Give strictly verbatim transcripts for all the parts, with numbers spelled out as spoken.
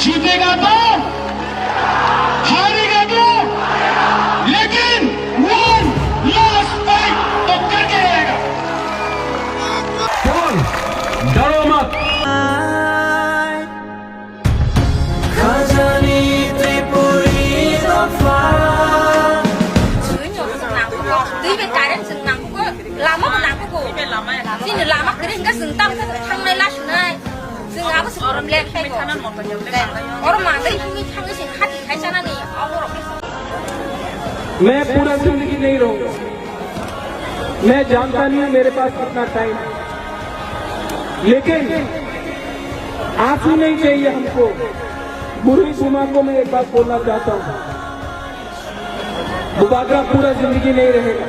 जीतेगा तो हारेगा तो, लेकिन one last fight तो करके रहेगा। Come on, डरो मत। Khajani Tripuri Dopha. Twi bai current chwng nangkukgo, lama bo nangkukgo. Chini lama kwrwi hwnkhe chwng tamo thangnai lasunai. Chwng abo se problem khai ko. Oro mangai himwi thangwi chwng hati khai chanani abo rok. मैं पूरा जिंदगी नहीं रहूंगा। मैं जानता नहीं हूँ मेरे पास कितना टाइम है, लेकिन आंसू नहीं चाहिए हमको। बुरी बुमा को मैं एक बात बोलना चाहता हूँ, बुबागरा पूरा जिंदगी नहीं रहेगा।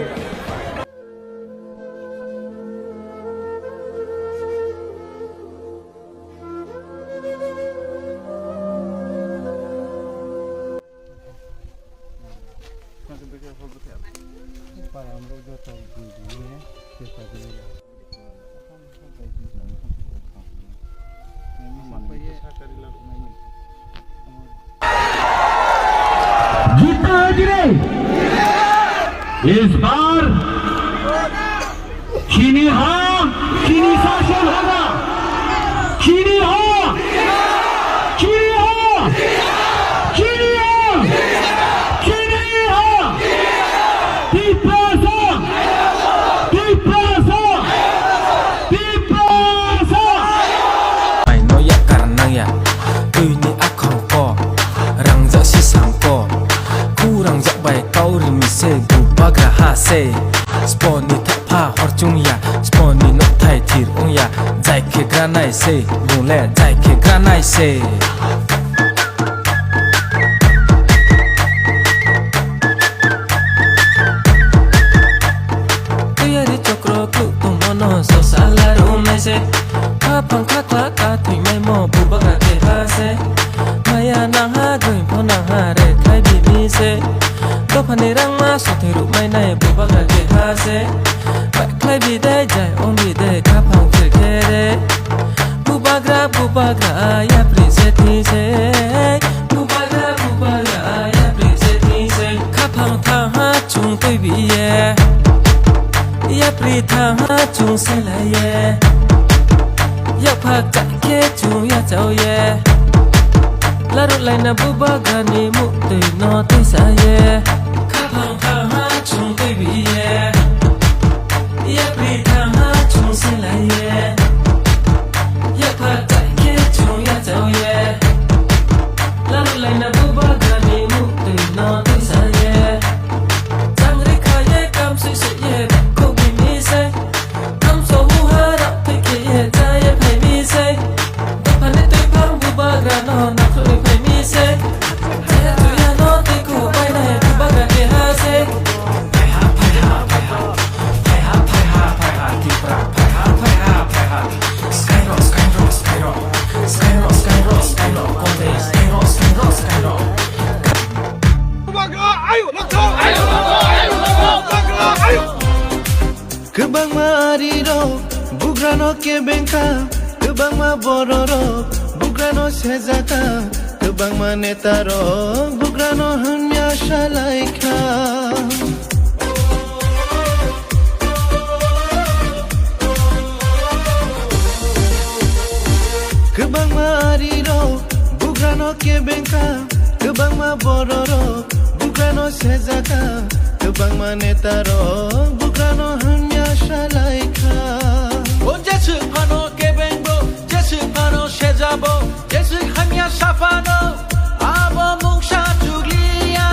जीतना है कि नहीं? इस बार चीनी हाँ, चीनी शासन होगा। चीनी हाँ, चीनी हाँ, चीनी हाँ, चीनी हाँ। Tiprasa, Tiprasa, Tiprasa. Ai no ya karnang ya, twi ni akhor ko, rang ja si sam ko, khu rang ja bai kau ri mi se, bubagra ha se. Sponi thapha hor chung ya, sponi nok thai thir ong ya, jai khe granai se, bung le jai khe granai se. Tuyari chokro tu tumono sosala rumese. Khapang khakla ka thwimai mo bubagra keha se. Maya nangha goi pho nangha re khai bini se. Dophani rangma sothwi rukmai nai bubagra keha se. Bai khlai bidai jai ong bidai khapang phir khe re. Bubagra, bubagra, yapri se thwi se. Bubagra, bubagra, yapri se thwi se. Khaphang thangha chung twi biye. Yapri thangha chung selaiye. Yaphak chakhe chung yachauye. Laruk laina bubagrani muktwi no twisaye. Khaphang thangha chung twi biye. Yapri thangha chung selaiye. Yapha taikhe chung yachauye. Lar laina bubagrani muktwi no twisaye. Changri khaye kam sui suiye kok bini se. Thamso muha rok thwi khe ye chaya phai mi se. Dophani twi phang bubagra no nakhwlwi phai mi se. Chaya chuya no twi khu bai nai bubagra keha se. Phai ha, phai ha, phai ha. Phai ha, phai ha, phai ha, Tipra. Phai ha, phai ha, phai ha. Sky rock, sky rock, sky rock. Sky rock, sky rock, sky rock. Konde, sky rock, sky rock, sky rock. Bubagra ayo, lokthong ayo, lokthong ayo, lokthong ayo. Kwbangma arirok bugrano kebengkha, kwbangma bororok bugrano sejaka, kwbangma netarok bugrano hamya salaikha. Kwbangma arirok bugrano kebengkha, kwbangma bororok bugrano sejaka, kwbangma netarok bugrano hamya salaikha. O jeswk phano kebengbo, jeswk phano sejabo, jeswk hamya saphano, abo mungsa chukliya.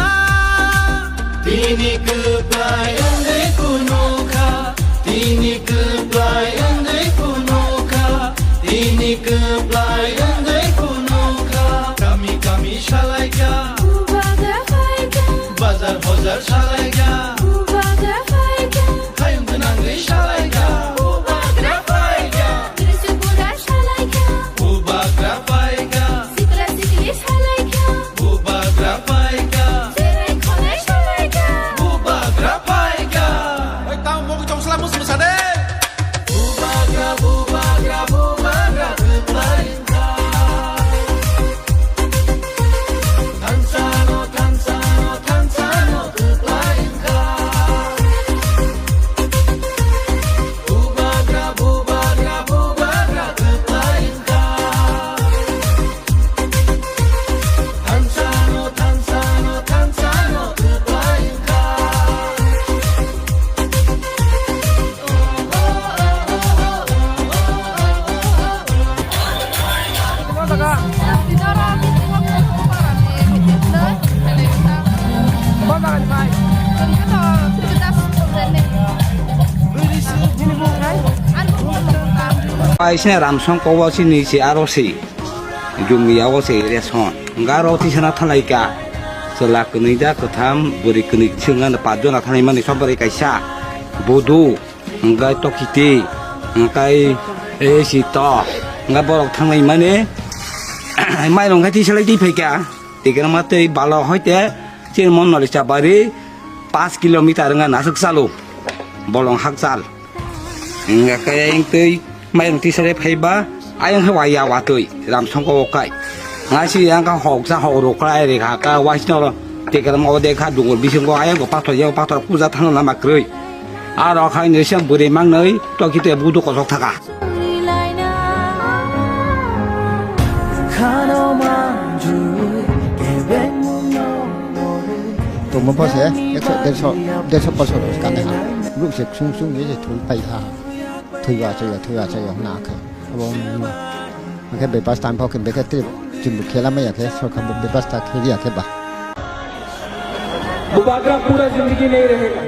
Tini kwplai wngwi phunukha, tini kwplai wngwi phunukha, tini kwplai wngwi phunukha. Kami kami salaikha, Bubagra phaikha, bazar bazar salaikha, Bubagra phaikha, hayung gwnangwi salaikha, Bubagra phaikha, Tripura salaikha, Bubagra phaikha, Sikla sikli salaikha, Bubagra phaikha, Serai khonai salaikha, Bubagra phaikha. Oi, tamo mokol chong sala mus musa de. Bubagra, bubagra, bubagra kwplai wngkha. Paisna Ramsong kobo sini si aro si. Jumi yago se ration. Garo tisana thalaika. Chwla kwnwi da kwtham, bwrwi kwnwi swnga no pajona thanai mani sobari kaisa. Bodu, hwnkhe tokiti, hwnkhe e sito. Hwnkhe borok thanglai mani. Mairung khai tisalai twi phaika. Tigrama tei balo hoite chini mon noli chabari paanch kilometer wngkha naswk chalo. Bolong hakchal. Hingkha khe ayang twi mairung tisare phaiba, ayang khe waya watwi Ramsongko o kai. Nga si yang kha hoksa hok rokra ai rekha ka waisno tekerma o dekha dungur bisingo ayang go pathor yang pathor puja thangna lama kwrwi. Aro kha ni se bwrwi mangnwi toki te budu kosok thaka. Tongmo pho se ekso, derso, derso bosor kanai ha. Bwrwi se ksung ksung ye se thwi pai ha. Thwiba achaiya, thwiba achaiya hwnna khe. Abo wngma. Hwnkhe bebas time pho khe bekhe tei chwngbo khela maya khe sorkar bo bebas ta kheli ya khe ba. वो बागरा पूरा जिंदगी नहीं रहेगा।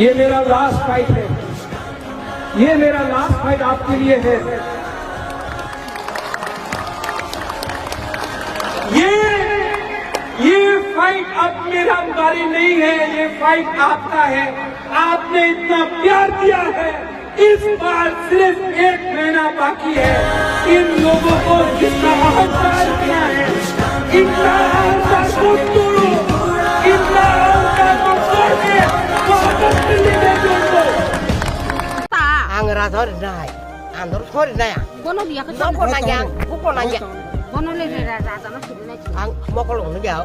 ये मेरा last fight है। ये मेरा लास्ट फाइट आपके लिए है। ये, ये फाइट अब मेरा बारी नहीं है, ये फाइट आपका है। आपने इतना प्यार दिया है, इस बार सिर्फ एक महीना बाकी है। इन लोगों को जितना अहंकार किया है, इनका अहंकार को तोड़ो, इनका अहंकार को तोड़ के वापस दिल्ली में जोड़ दो। Ang raja rinai, andor sori naya. Bono riya khe. Nokho naya, buko naya. Bono le raja no sori nai. Ang mokol no ya,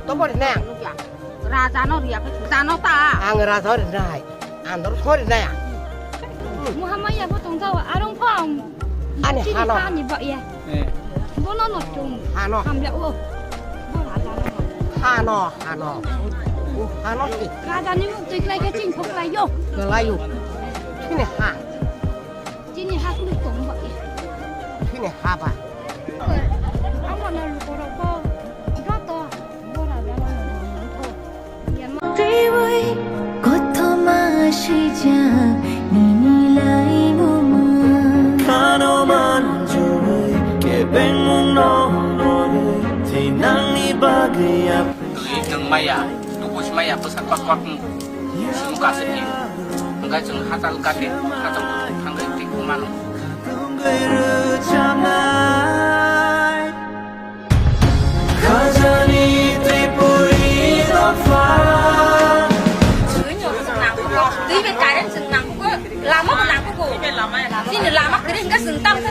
tobori naya. Raja no riya khe jano ta. Ang raja rinai. Andor sori naya. Muhamaya bo tong jao arong pho ang. Ani hano. Ani ba ya. Eh. Bono no tum. Hano. Hamya o. Bo raja no. Hano, hano. Hano si. Raja ni muk twi klai khe ching phok lai yo. Klai yo. Sini ha. Chini ha kunu tong ba ya. Sini ha ba. Amo na lukorok bo. Joto. Bo raja no. Twiwi kothoma swijak nini laimungma. Khano manjui kebengmungno norwi thinangni bagwi ap- Twi tongmaya, tubus maya bwsakba kormo sumuk aswk di. Hwnkhe chwng hachal gati, hachal kuthuk thangwi twi kumano. Khajani Tripuri dopha. Twi no chwng nangkukgo, twi bai current chwng nangkukgo, lama bo nangkukgo. Chini lama kwrwi hwnkhe chwng tamsa.